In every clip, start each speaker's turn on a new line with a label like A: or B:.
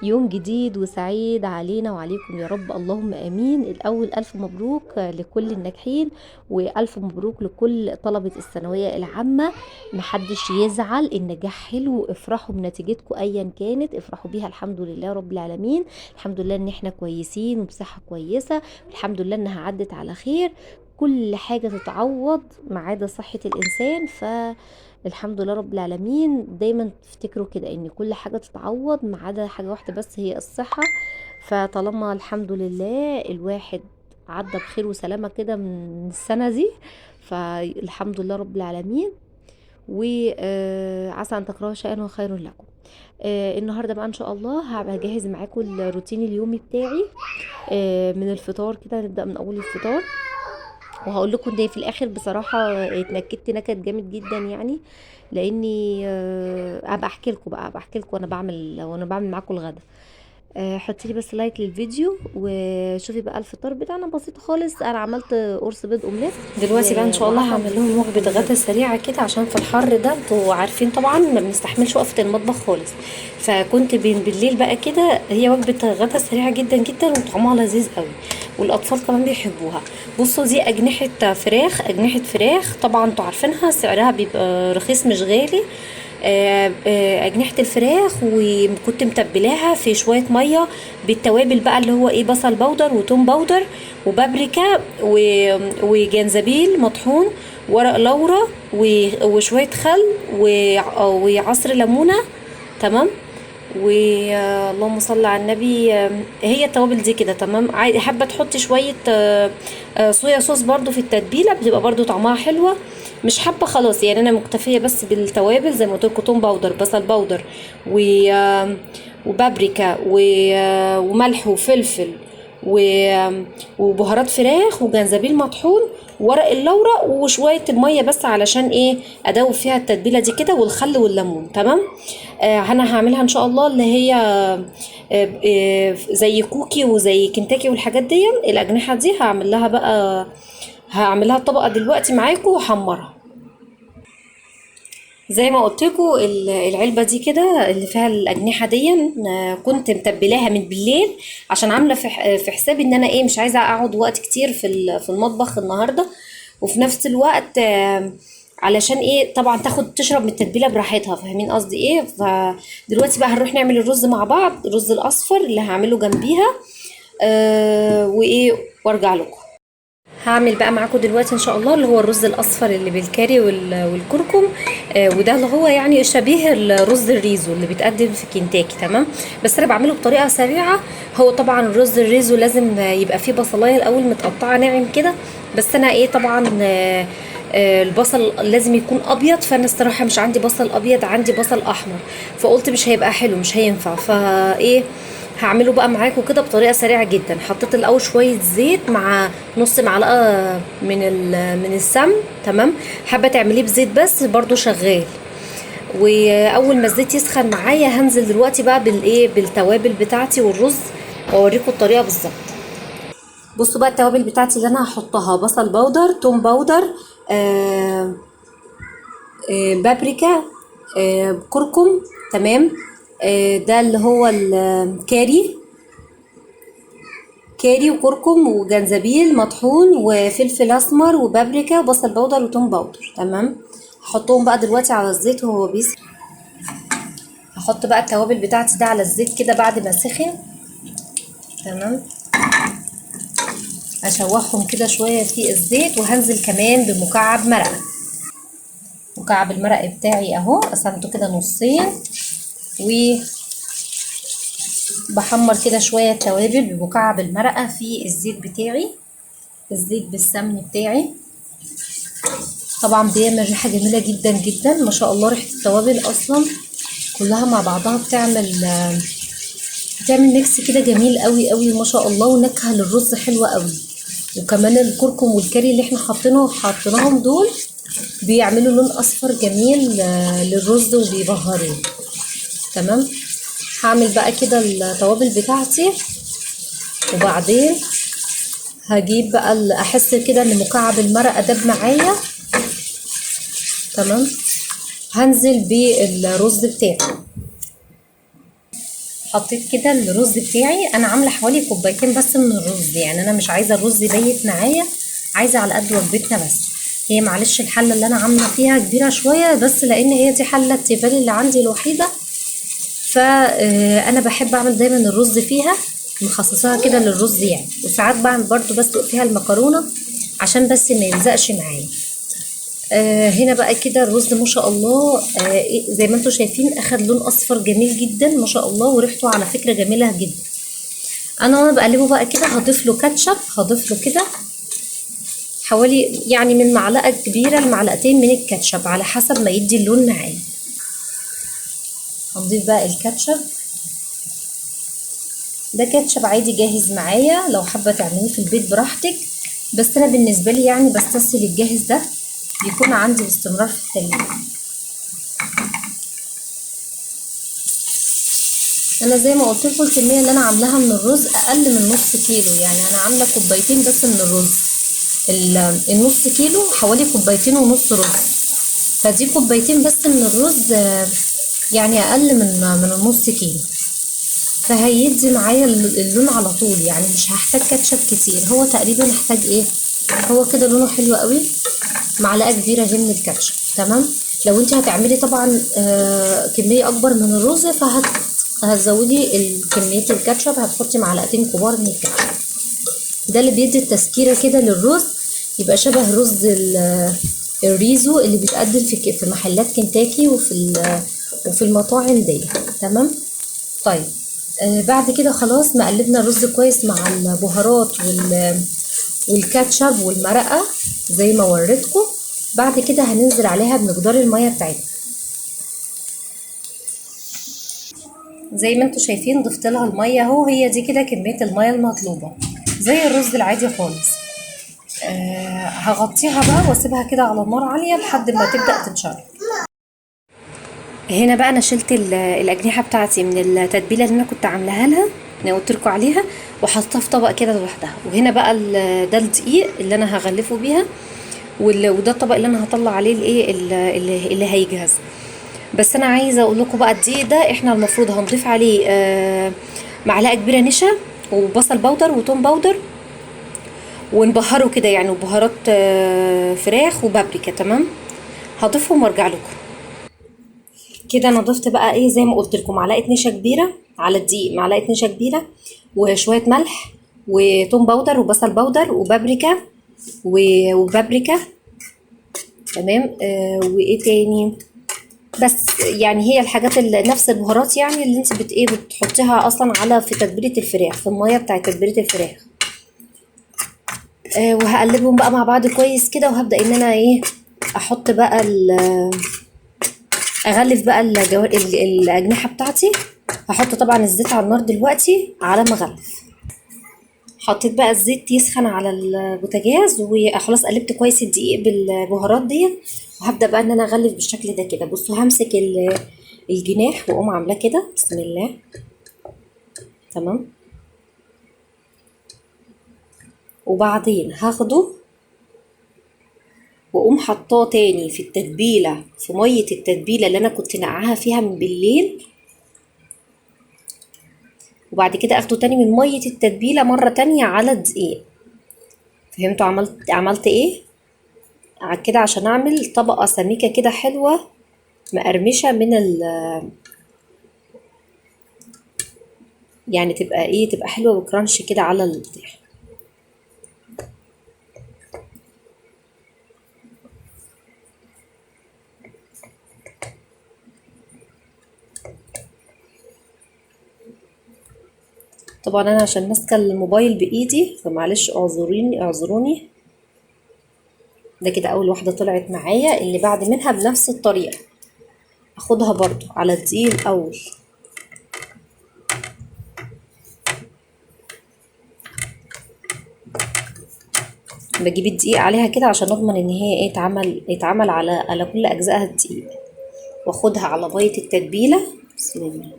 A: يوم جديد وسعيد علينا وعليكم يا رب، اللهم امين. الاول الف مبروك لكل الناجحين، والف مبروك لكل طلبة الثانوية العامة. محدش يزعل، النجاح حلو، افرحوا بنتيجتكم ايا كانت، افرحوا بيها. الحمد لله رب العالمين، الحمد لله ان احنا كويسين وبصحة كويسة، الحمد لله انها عدت على خير. كل حاجة تتعوض ما عدا صحة الإنسان، فالحمد لله رب العالمين. دايما تفتكروا كده ان كل حاجة تتعوض ما عدا حاجة واحدة بس، هي الصحة. فطالما الحمد لله الواحد عدى بخير وسلامة كده من السنة دي، فالحمد لله رب العالمين. وعسى ان تكرهوا شيئا وخير لكم. النهارده بقى ان شاء الله هبقى اجهز معاكم الروتين اليومي بتاعي، من الفطار كده. نبدا من اول الفطار، وهقول لكم ده في الاخر. بصراحة اتنكدت نكد جامد جدا يعني، لاني ابقى احكي لكم بقى، ابقى احكي لكم وانا بعمل معاكم الغدا. حطي لي بس like للفيديو وشوفي بقى الفطار بتاعنا بسيط خالص. انا عملت قرص بيض اومليت
B: دلوقتي بقى ان شاء الله
A: وعسل.
B: هعمل لهم وجبة غدا سريعة كده، عشان في الحر ده انتوا عارفين طبعا ما بنستحملش وقفه المطبخ خالص. فكنت بين بالليل بقى كده، هي وجبة غدا سريعة جدا جدا وطعمها لذيذ قوي، والاطفال كمان بيحبوها. بصوا دي اجنحة فراخ، اجنحة فراخ طبعا انتوا عارفينها، سعرها بيبقى رخيص مش غالي. اجنحة الفراخ، وكنت متبلاها في شوية مية بالتوابل بقى، اللي هو ايه، بصل powder وتوم powder وبابريكا وجنزبيل مطحون، ورق لورا وشوية خل وعصر ليمونه، تمام. واللهم صل على النبي. هي التوابل دي كده تمام. حابة تحطي شوية صويا صوص برضو في التتبيله، بتبقى برضو طعمها حلوة. مش حابة خلاص يعني، انا مكتفية بس بالتوابل زي ما قلت لكم، توم powder، بصل powder، وبابريكا وملح وفلفل وبهارات فراخ وجنزبيل مطحون، ورق اللورا، وشوية المية بس علشان ايه، ادوب فيها التتبيله دي كده، والخل والليمون، تمام. انا هعملها ان شاء الله اللي هي زي كوكي وزي كنتاكي والحاجات دي. الاجنحة دي هعمل لها بقى، هعمل لها طبقه دلوقتي معاكم واحمرها زي ما قلت لكم. العلبة دي كده اللي فيها الاجنحة دي، كنت متبلاها من بالليل، عشان عامله في حسابي ان انا ايه، مش عايزه اقعد وقت كتير في المطبخ النهارده، وفي نفس الوقت علشان ايه، طبعا تشرب من التتبيله براحتها، فاهمين قصدي ايه. فدلوقتي بقى هنروح نعمل الرز مع بعض، الرز الاصفر اللي هعمله جنبيها، وايه، وارجع لكم. هعمل بقى معاكم دلوقتي ان شاء الله اللي هو الرز الاصفر اللي بالكاري والكركم، وده اللي هو يعني شبيه الرز الريزو اللي بيتقدم في كنتاكي، تمام. بس انا بعمله بطريقة سريعة. هو طبعا الرز الريزو لازم يبقى فيه بصلايه الاول متقطعه ناعم كده، بس انا ايه طبعا، البصل لازم يكون ابيض، فانا الصراحة مش عندي بصل ابيض، عندي بصل احمر، فقلت مش هيبقى حلو، مش هينفع. فايه هعمله بقى معاكم كده بطريقة سريعة جدا. حطيت الاول شوية زيت مع نص معلقه من السمن، تمام. حابة تعمليه بزيت بس برضو شغال. واول ما الزيت يسخن معايا هنزل دلوقتي بقى بالتوابل بتاعتي والرز، واوريكم الطريقة بالظبط. بصوا بقى التوابل بتاعتي اللي انا هحطها: بصل powder، توم powder، بابريكا، كركم، تمام. ده اللي هو الكاري، كاري وكركم وجنزبيل مطحون وفلفل اسمر وبابريكا وبصل powder وتوم powder، تمام. هحطهم بقى دلوقتي على الزيت وهو بيسخن. هحط بقى التوابل بتاعتي ده على الزيت كده بعد ما سخن، تمام. اشوحهم كده شوية في الزيت، وهنزل كمان بمكعب مرقه. مكعب المرق بتاعي اهو، قسمته كده نصين، و بحمر كده شوية توابل بمكعب المرقه في الزيت بتاعي، الزيت بالسمن بتاعي. طبعا بيعمل ريحه جميلة جدا جدا ما شاء الله. ريحه التوابل اصلا كلها مع بعضها بتعمل mix كده جميل قوي قوي ما شاء الله، ونكهه للرز حلوة قوي. وكمان الكركم والكاري اللي احنا حاطينهم دول بيعملوا لون اصفر جميل للرز وبيبهروه، تمام. هعمل بقى كده التوابل بتاعتي، وبعدين هجيب بقى احس كده ان مكعب المرقه داب معايا، تمام. هنزل بالرز بتاعي. حطيت كده الرز بتاعي. انا عامله حوالي كوبايتين بس من الرز، يعني انا مش عايزه الرز يبيت معايا، عايزه على قد وجبتنا بس. هي معلش الحلة اللي انا عامله فيها كبيرة شوية، بس لان هي دي حله التيفال اللي عندي الوحيدة، فانا بحب اعمل دايما الرز فيها، مخصصاها كده للرز يعني. وساعات بعمل برضو بسلق فيها المكرونه عشان بس ما يلزقش معايا. هنا بقى كده الرز ما شاء الله، زي ما انتم شايفين اخد لون اصفر جميل جدا ما شاء الله، وريحته على فكرة جميلة جدا. انا وانا بقلبه بقى كده هضيف له كاتشب، هضيف له كده حوالي يعني من معلقه كبيرة لمعلقتين من الكاتشب على حسب ما يدي اللون معايا. هنضيف بقى الكاتشب، ده كاتشب عادي جاهز معايا، لو حابة تعمليه في البيت براحتك، بس انا بالنسبة لي يعني بستسهل الجاهز ده، بيكون عندي باستمرار في التلاجة. انا زي ما قلت لكم الكمية اللي انا عاملاها من الرز اقل من نص كيلو، يعني انا عامله كوبايتين بس من الرز، النص كيلو حوالي كوبايتين ونص رز، فدي كوبايتين بس من الرز، يعني اقل من النص كيلو، فهيدي معايا اللون على طول، يعني مش هحتاج كاتشب كتير. هو تقريبا احتاج ايه، هو كده لونه حلو قوي. معلقه كبيرة اهي من الكاتشب، تمام. لو انت هتعملي طبعا كمية اكبر من الرز فهتزودي كمية الكاتشب، هتحطي معلقتين كبار من الكاتشب. ده اللي بيدي التسكيره كده للرز، يبقى شبه رز الريزو اللي بيتقدم في محلات كنتاكي وفي المطاعم دي، تمام. طيب بعد كده خلاص ما قلبنا الرز كويس مع البهارات والكاتشب والمرقه زي ما وريتكم. بعد كده هننزل عليها بمقدار المية بتاعتنا. زي ما انتم شايفين ضفت لها المية اهو، هي دي كده كمية المية المطلوبة زي الرز العادي خالص. هغطيها بقى واسيبها كده على النار عالية لحد ما تبدا تتشرب. هنا بقى انا شلت الاجنحة بتاعتي من التتبيله اللي انا كنت عاملاها لها، انا قلت لكم عليها، وحطيتها في طبق كده لوحدها. وهنا بقى ده الدقيق اللي انا هغلفه بيها، وده الطبق اللي انا هطلع عليه الايه اللي هيجهز. بس انا عايزه اقول لكم بقى الدقيق ده احنا المفروض هنضيف عليه معلقه كبيرة نشا وبصل powder وتوم powder، ونبهره كده يعني، وبهارات فراخ وبابريكا، تمام. هضيفهم وارجع لكم. كده انا ضفت بقى ايه زي ما قلت لكم معلقه نشا كبيرة على الدقيق، معلقه نشا كبيرة وشوية ملح وتوم powder وبصل powder وبابريكا وبابريكا، تمام. وايه تاني، بس يعني هي الحاجات اللي نفس البهارات يعني اللي انت بت ايه بتحطيها اصلا على في تتبيله الفراخ، في المية بتاعه تتبيله الفراخ. وهقلبهم بقى مع بعض كويس كده، وهبدا ان انا ايه احط بقى اغلف بقى الاجنحة بتاعتي. هحط طبعا الزيت على النار دلوقتي على ما اغلف. حطيت بقى الزيت يسخن على البوتاجاز، وخلاص قلبت كويس الدقيق بالبهارات دي، وهبدا بقى ان انا اغلف بالشكل ده كده. بصوا همسك الجناح واقوم عاملاه كده، بسم الله، تمام. وبعدين هاخده واقوم حطاه تاني في التتبيله، في مية التتبيله اللي انا كنت نقعاها فيها من بالليل، وبعد كده اخده تاني من مية التتبيله مرة تانية على الدقيق. فهمتوا عملت ايه كده؟ عشان اعمل طبقه سميكة كده حلوة مقرمشه من ال يعني تبقى ايه، تبقى حلوة وكرانش كده على البتاع. طبعا انا عشان ماسكه الموبايل بايدي فمعلش اعذروني. ده كده اول واحدة طلعت معايا. اللي بعد منها بنفس الطريقة اخدها برضو على الدقيق الاول، بجيب الدقيق عليها كده عشان اضمن ان هي ايه اتعمل على كل اجزائها الدقيق، واخدها على مية التتبيله، بسم الله.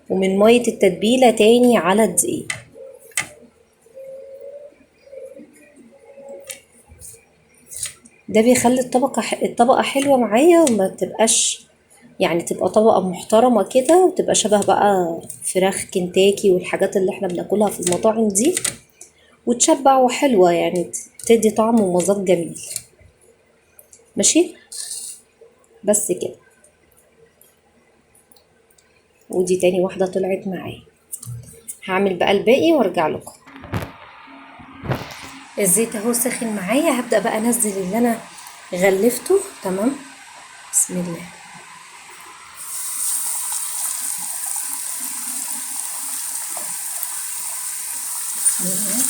B: ومن مية التتبيله تاني على الدقيق. ده بيخلي الطبقة حلوة معايا، وما تبقاش يعني تبقى طبقة محترمة كده، وتبقى شبه بقى فراخ كنتاكي والحاجات اللي احنا بناكلها في المطاعم دي، وتشبع وحلوة يعني، تدي طعم ومذاق جميل. ماشي بس كده. ودي تاني واحدة طلعت معايا. هعمل بقى الباقي وارجع لكم. الزيت اهو سخن معايا، هبدأ بقى انزل اللي انا غلفته. تمام، بسم الله. بسم الله.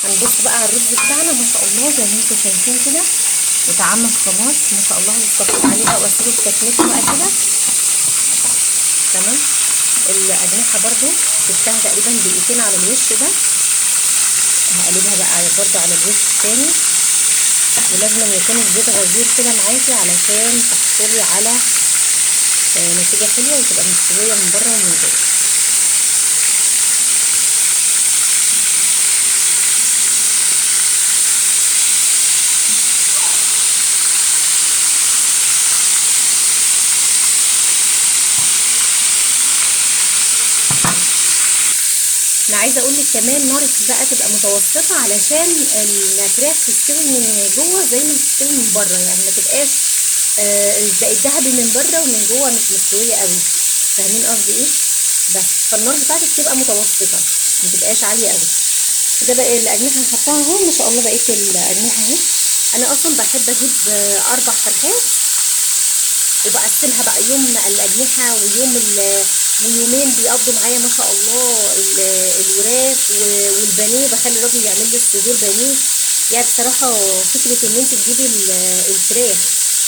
B: هنبص بقى على الرز بتاعنا، ما شاء الله زي ما انتم شايفين كده اتعمل خلاص ما شاء الله. هنصفي عليه بقى واسيبه بتكمته بقى كده. تمام. الاجنحة برده سبتها تقريبا دقيقتين على الوش ده، هقلبها بقى برده على الوش التاني. ولازم يكون الزيت غزير كده معاكي علشان تحصلي على نتيجة حلوة وتبقى مستوية من بره ومن جوه. انا عايزه اقول لك كمان نارك بقى تبقى متوسطه علشان الفراخ تستوي من جوه زي ما تستوي من بره، يعني ما تبقاش الذهبي من بره ومن جوه مش مستوية قوي. فاهمين قصدي ايه؟ بس فالنار بتاعتك تبقى متوسطه، ما تبقاش عالية قوي. ده بقى الاجنحة هنحطها اهو ما شاء الله. بقيت الاجنحة اهي. انا اصلا بحب اجيب 4 فرخات وبقسمها بقى، يوم الاجنحة ويومين بيقضوا معايا ما شاء الله الوراك والبانيه، بخلي الراجل يعمل لي الصدور بانيه. يعني بصراحة فكرة ان انت تجيبي الفراخ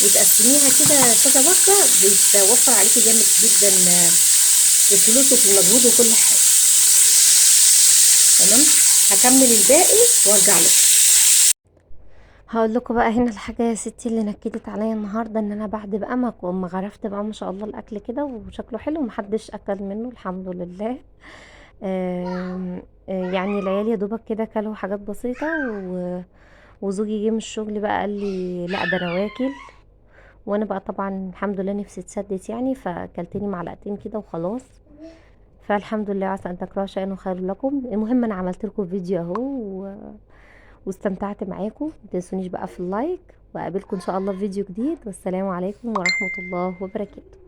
B: وتقسميها كده كذا وجبة بتوفر عليكي جامد جدا في الفلوس وفي المجهود وكل حاجة. تمام، هكمل الباقي وارجع لكم.
A: هقول لكم بقى هنا الحاجة يا ستي اللي نكدت عليا النهارده، ان انا بعد بقى ما غرفت بقى ما شاء الله الاكل كده وشكله حلو ومحدش اكل منه الحمد لله. يعني العيال يا دوبك كده كلوا حاجات بسيطة، وزوجي جه من الشغل بقى قال لي لا ده انا واكل، وانا بقى طبعا الحمد لله نفسي اتسدت يعني، فاكلتني معلقتين كده وخلاص. فالحمد لله، عسى ان تكرهوا شيئا خير لكم. المهم انا عملت لكم فيديو اهو واستمتعت معاكم. ما تنسونيش بقى في اللايك، واقابلكم ان شاء الله في فيديو جديد. والسلام عليكم ورحمة الله وبركاته.